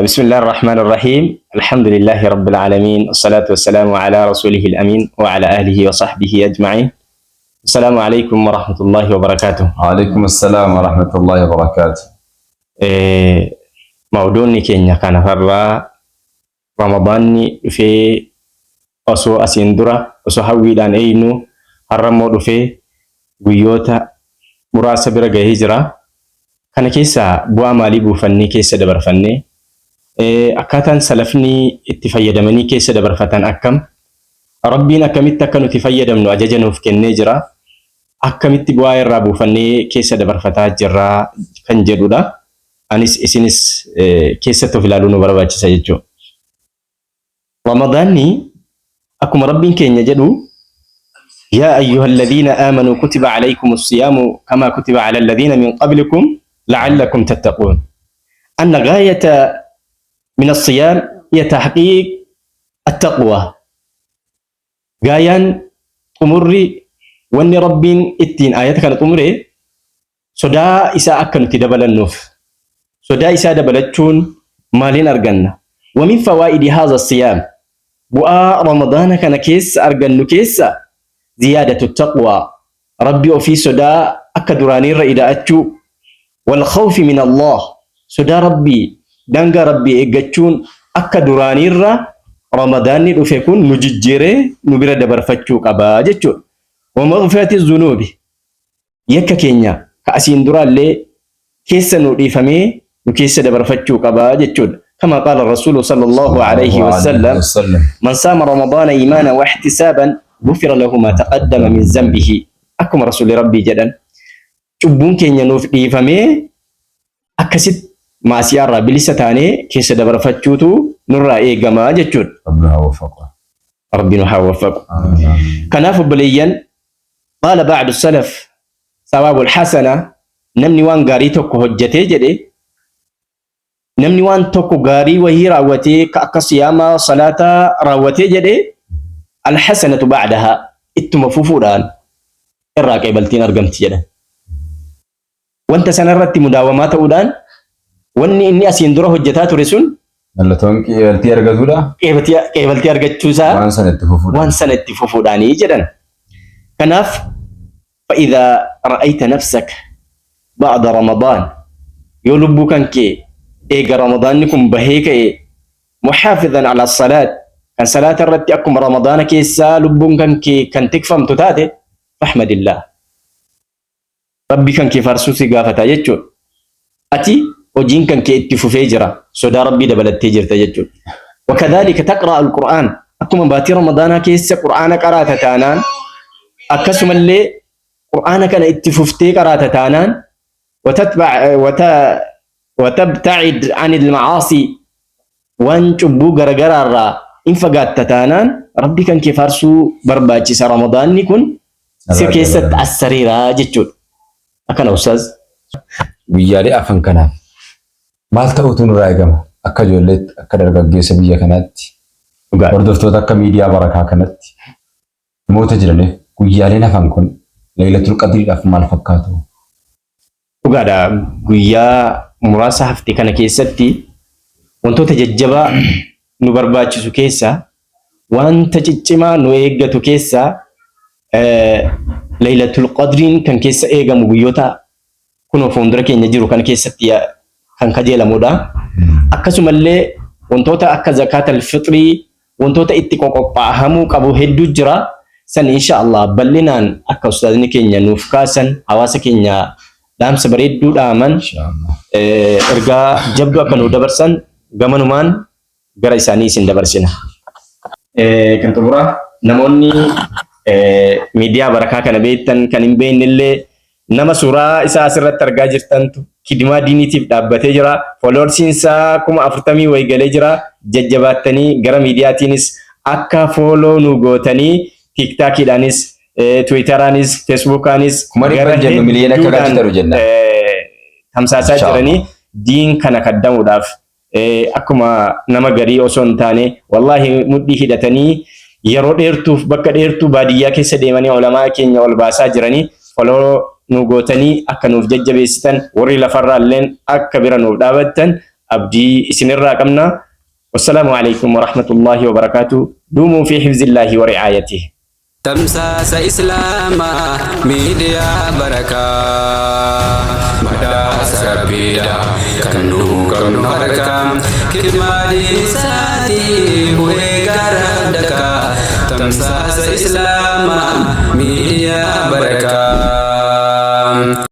بسم الله الرحمن الرحيم. الحمد لله رب العالمين، والصلاة والسلام على رسوله الأمين وعلى آله وصحبه أجمعين. السلام عليكم ورحمة الله وبركاته. وعليكم السلام ورحمة الله وبركاته. Mawduunni keenya kana har'aa Ramadaanni dhufee, osoo asiin dura osoo hawwiidhaan eeynu, har'a immoo dhufee guyyoota muraasa bira gahee jira. Kana keessaa bu'aa maalii buufannee keessa dabarfannee, akkaataan salafni itti fayyadamanii keessa dabarfatan akkam, Rabbiin akkamitti akka nuti fayyadamnu ajaja nuuf kennee jira, akkamitti bu'aa irraa buufannee keessa dabarfataa jirra kan jedhudha. Anis isinis keessatti of ilaaluu nu barbaachisa jechuudha. Ramadaanni akkuma Rabbiin keenya jedhu, يا أيها الذين آمنوا كتب عليكم الصيام كما كتب على الذين من قبلكم لعلكم تتقون. أن غاية من الصيام هي تحقيق التقوى. Gaayaan xumurri wanni Rabbiin ittiin ayata kana xumure sodaa isaa akka nuti dabalannuuf. Sodaa isaa dabalachuun maaliin arganna? ومن فوائد هذا الصيام, bu'aa Ramadaana kana keessa argannu keessa, زيادة التقوى, Rabbi ofii sodaa akka duraaniirra ida'achuu, والخوف من الله, sodaa Rabbii, daangaa Rabbii eeggachuun akka duraaniirra Ramadaanni dhufe kun nu jijjiiree nu bira dabarfachuu qabaa jechuudha. ومغفرة الذنوب, yakka keenya ka asiin duraallee keessa nu dhiifamee nu keessa dabarfachuu qabaa jechuudha. كما قال الرسول صلى الله عليه وسلم: وسلم. من صام رمضان إيمانا واحتسابا غفر له ما تقدم من ذنبه. Akkuma Rasuulli Rabbii jedhan, cubbuun keenya nuuf dhiifamee akkasitti maasiyaa irraa bilisa taanee keessa dabarfachuutu nurraa eegamaa jechuudha. ربنا وفقه. Rabbi nu haa waffaqu. Kanaaf obboleeyyan, قال بعض السلف: ثواب الحسنة, namni waan gaarii tokko hojjetee jedhe, namni waan tokko gaarii wahii raawwatee ka akka siyaamaa, salaataa raawwatee jedhe, الحسنة بعدها, ittuma fufuudhaan irraa qeebaltiin argamti jedhan. Wanta sanarratti mudaawamaa ta'uudhaan wanni inni asiin dura hojjetaa ture sun Mallattoon qeebaltii argatudha. Qeebaltii argachuusaa waan sana itti fufuudha. Waan sana itti fufuudhaanii jedhan. Kanaaf فإذا رأيت نفسك بعد رمضان, yoo lubbuu kan kee eega Ramadaanni kun bahee ka'e, محافظا على الصلاة, kan salaata irratti akkuma Ramadaana keessaa lubbuun kan kee kan tikfamtu taate, فاحمد الله, Rabbi kan kee faarsuu si gaafata jechuudha. Ati hojiin kan kee itti fufee jira, sodaa Rabbii dabalattee jirta jechuudha. وكذلك تقرأ القرآن, akkuma baatii Ramadaanaa keessa Qur'aana qaraata taanaan, akkasumallee Qur'aana kana itti fuftee qaraata taanaan, وتتبع وتبتعد عن المعاصي, waan cubbuu garagaraarraa in fagaatta taanaan, Rabbi kan kee faarsuu barbaachisa, Ramadaanni kun si keessatti assareeraa jechuudha. Akkana, ustaaz. Guyyaalee afan kanaaf maal ta'utu nurraa eegama? Akka ijoolleetti, akka dargaggeessa biyya kanaatti, hordoftoota akka miidiyaa Barakaa kanatti namoota jiraniif guyyaaleen hafan kun Laylatul Qadriidhaaf maal fakkaatu? Dhugaadha. Guyyaa muraasa hafte kana keessatti wantoota jajjabaa nu barbaachisu keessaa, wanta ciccimaa nu eeggatu keessaa, Laylatul Qadriin kan keessa eegamu guyyoota kunoo fuuldura keenya jiru kana keessatti kan kajeelamudha. Akkasumallee wantoota akka zakaatal fixrii, wantoota itti qoqophaa'amuu qabu hedduu jira. San insha Allah bal'inaan akka ustaazni keenya nuuf kaasan, hawaasa keenya dhaamsa bareedduu dhaaman, ergaa jabduu akka nuuf dabarsan gamanumaan gara isaanii isin dabarsina. Kan xumuraa, namoonni miidiyaa Barakaa kana beektan, kan hin beekne illee, nama suuraa isaa asirratti argaa jirtantu kidimaa diiniitiif dhaabbatee jira. Followersiin isaa 40,000 wayi galee jira. Jajjabaattanii gara miidiyaatiinis akka follow nu gootanii, TikTokiidhaanis, Twitteraanis, Facebookaanis 100,000 jennu, miliyoona akka galchitan jenna. Tamsaasaa jiranii diin kana kaddamuudhaaf akkuma nama garii osoo hin taane, wallaahi mudhii hidhatanii yeroo dheertuuf bakka dheertuu baadiyyaa keessa deemanii ulamaa keenya ol baasaa jiranii, follow nu gootanii akka nuuf jajjabeessitan, warri lafarraa illeen akka bira nuuf dhaabattan Abdii isinirraa qabna. Wassalaamu alaikum warahmatullaahi wabarakaatuh. Duumuu fi hifzillaahi wa ri'aayatihi. Tamsaasa Islaamaa Miidiyaa Barakaa Badhaasa Rabbiidha kan nu qabnu harkaa Kidmaa diinisaatii bu'ee gara dakaa Tamsaasa Islaamaa Miidiyaa Barakaa.